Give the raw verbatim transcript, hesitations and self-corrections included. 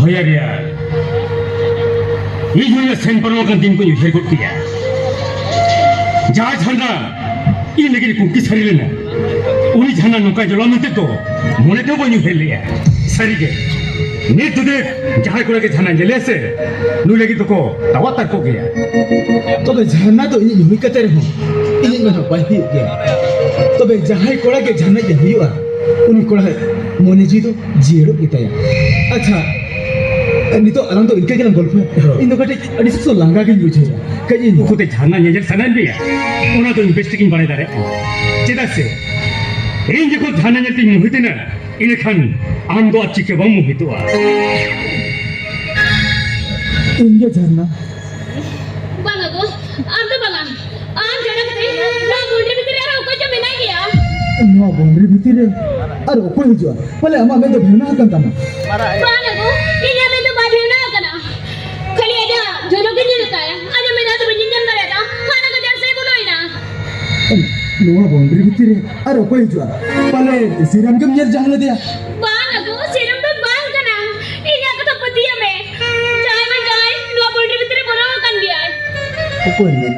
ᱦᱳᱭ ᱟᱨᱭᱟ, ᱤᱧ ᱦᱚᱸ ᱤᱧᱟᱹᱜ ᱥᱮᱱ ᱯᱟᱨᱚᱢ ᱟᱠᱟᱱ ᱫᱤᱱ ᱠᱚᱧ ᱩᱭᱦᱟᱹᱨ ᱜᱚᱫ ᱠᱮᱭᱟ᱾ ᱡᱟᱦᱟᱸᱭ ᱡᱷᱟᱨᱱᱟ ᱤᱧ ᱞᱟᱹᱜᱤᱫ ᱠᱩᱝᱠᱤ ᱥᱟᱹᱨᱤ ᱞᱮᱱᱟ, ᱩᱱᱤ ᱡᱷᱟᱨᱱᱟ ᱱᱚᱝᱠᱟ ᱧᱮᱞᱚᱜᱼᱟ ᱢᱮᱱᱛᱮ ᱫᱚ ᱢᱚᱱᱮ ᱛᱮᱦᱚᱸ ᱵᱟᱹᱧ ᱩᱭᱦᱟᱹᱨ ᱞᱮᱜᱼᱟ᱾ ᱥᱟᱹᱨᱤᱜᱮ, ᱱᱤᱛ ᱫᱚ ᱡᱟᱦᱟᱸᱭ ᱠᱚᱲᱟ ᱜᱮ ᱡᱷᱟᱨᱱᱟ ᱧᱮᱞᱮᱭᱟ ᱥᱮ, ᱱᱩᱭ ᱞᱟᱹᱜᱤᱫ ᱫᱚᱠᱚ ᱛᱟᱣᱟ ᱛᱟᱨᱠᱚᱜ ᱜᱮᱭᱟ᱾ ᱛᱚᱵᱮ ᱡᱷᱟᱨᱱᱟ ᱫᱚ ᱤᱧᱤᱡ ᱦᱩᱭ ᱠᱟᱛᱮ ᱨᱮᱦᱚᱸ ᱤᱧᱤᱡ ᱢᱟ ᱵᱟᱭ ᱦᱩᱭᱩᱜ ᱜᱮᱭᱟ᱾ ᱛᱚᱵᱮ ᱡᱟᱦᱟᱸᱭ ᱠᱚᱲᱟ ᱜᱮ ᱡᱷᱟᱨᱱᱟ ᱜᱮ ᱦᱩᱭᱩᱜᱼᱟ, ᱩᱱᱤ ᱠᱚᱲᱟ ᱢᱚᱱᱮ ᱡᱤᱣᱤ ᱫᱚ ᱡᱤᱭᱟᱹᱲᱚᱜ ᱜᱮᱛᱟᱭᱟ᱾ ᱟᱪᱪᱷᱟ, ᱱᱤᱛᱚᱜ ᱟᱞᱟᱝ ᱫᱚ ᱤᱱᱠᱟᱹ ᱜᱮᱞᱟᱝ ᱜᱚᱞᱯᱷᱚᱭᱟ᱾ ᱦᱳᱭ᱾ ᱤᱧ ᱫᱚ ᱠᱟᱹᱴᱤᱡ ᱟᱹᱰᱤ ᱥᱚᱠᱛᱚ ᱞᱟᱸᱜᱟ ᱜᱤᱧ ᱵᱩᱡᱷᱟᱹᱣᱟ᱾ ᱠᱟᱹᱡ ᱤᱧ ᱩᱱᱠᱩ ᱛᱮ ᱡᱷᱟᱨᱱᱟ ᱧᱮᱧᱮᱞ ᱥᱟᱱᱟᱭᱮᱫ ᱢᱮᱭᱟ, ᱚᱱᱟ ᱫᱚ ᱤᱧ ᱵᱮᱥ ᱴᱷᱤᱠᱤᱧ ᱵᱟᱲᱟᱭ ᱫᱟᱲᱮᱭᱟᱜᱼᱟ᱾ ᱪᱮᱫᱟᱜ ᱥᱮ ᱤᱧ ᱡᱚᱠᱷᱚᱱ ᱡᱷᱟᱨᱱᱟ ᱧᱮᱞ ᱛᱤᱧ ᱢᱳᱦᱤᱛ ᱮᱱᱟ, ᱤᱱᱟᱹᱠᱷᱟᱱ ᱟᱢ ᱫᱚ ᱟᱨ ᱪᱤᱠᱟᱹ ᱵᱟᱢ ᱢᱳᱦᱤᱛᱚᱜᱼᱟ᱾ ᱤᱧ ᱜᱮ ᱡᱷᱟᱨᱱᱟ᱾ ᱵᱟᱝᱟ ᱜᱚ, ᱟᱢ ᱫᱚ ᱵᱟᱝᱟ᱾ ᱟᱢ ᱪᱷᱟᱲᱟ ᱠᱟᱛᱮ ᱱᱚᱣᱟ ᱵᱚᱱᱰᱨᱤ ᱵᱷᱤᱛᱤᱨ ᱨᱮ ᱟᱨ ᱚᱠᱚᱭ ᱪᱚ ᱢᱮᱱᱟᱭ ᱜᱮᱭᱟ᱾ ᱱᱚᱣᱟ ᱵᱚᱱᱰᱨᱤ ᱵᱷᱤᱛᱤᱨ ᱨᱮ ᱟᱨ ᱚᱠᱚᱭ ᱦᱤᱡᱩᱜᱼᱟ? ᱯᱟᱞᱮ ᱟᱢᱟᱜ ᱢᱮᱫ ᱫᱚ ᱵᱷᱮᱣᱱᱟ ᱟᱠᱟᱱ ᱛᱟᱢᱟ᱾ ᱵᱟᱝᱟ ᱜᱚ, ᱤᱧᱟᱹᱜ ᱢᱮᱫ ᱫᱚ ᱵᱟᱭ ᱵᱷᱮᱣᱱᱟ ᱟᱠᱟᱱᱟ᱾ ᱠᱷᱟᱹᱞᱤ ᱟᱡᱟᱜ ᱡᱷᱚᱞᱚᱠ ᱜᱤᱧ ᱧᱮᱞ ᱛᱟᱭᱟ᱾ ᱟᱡᱟᱜ ᱢᱮᱫᱦᱟ ᱫᱚ ᱵᱟᱹᱧ ᱧᱮᱞ ᱧᱟᱢ ᱫᱟᱲᱮᱭᱟᱫᱟ᱾ ᱦᱟᱱᱟ ᱜᱟᱡᱟᱲ ᱥᱮᱫ ᱵᱚᱞᱚᱭᱮᱱᱟ᱾ ᱱᱚᱣᱟ ᱵᱚᱱᱰᱨᱤ ᱵᱷᱤᱛᱤᱨ ᱨᱮ ᱟᱨ ᱚᱠᱚᱭ ᱦᱤᱡᱩᱜᱼᱟ? ᱯᱟᱞᱮ ᱥᱤᱨᱟᱢ ᱜᱮᱢ ᱧᱮᱞ ᱡᱟᱦᱟᱸ ᱞᱮᱫᱮᱭᱟ᱾ ᱵᱟᱝ ᱟᱜᱩ, ᱥᱤᱨᱟᱢ ᱫᱚ ᱵᱟᱝ ᱠᱟᱱᱟ᱾ ᱤᱧᱟᱜ ᱠᱟᱛᱷᱟ ᱯᱟᱹᱛᱭᱟᱹᱜ ᱢᱮ᱾ ᱡᱟᱦᱟᱸᱭ ᱵᱟᱝ ᱡᱟᱦᱟᱸᱭ ᱱᱚᱣᱟ ᱵᱚᱱᱰᱨᱤ ᱵᱷᱤᱛᱤᱨ ᱨᱮ ᱵᱚᱞᱚ ᱟᱠᱟᱱ ᱜᱮᱭᱟᱭ᱾ ᱚᱠᱚᱭ ᱢᱮᱱ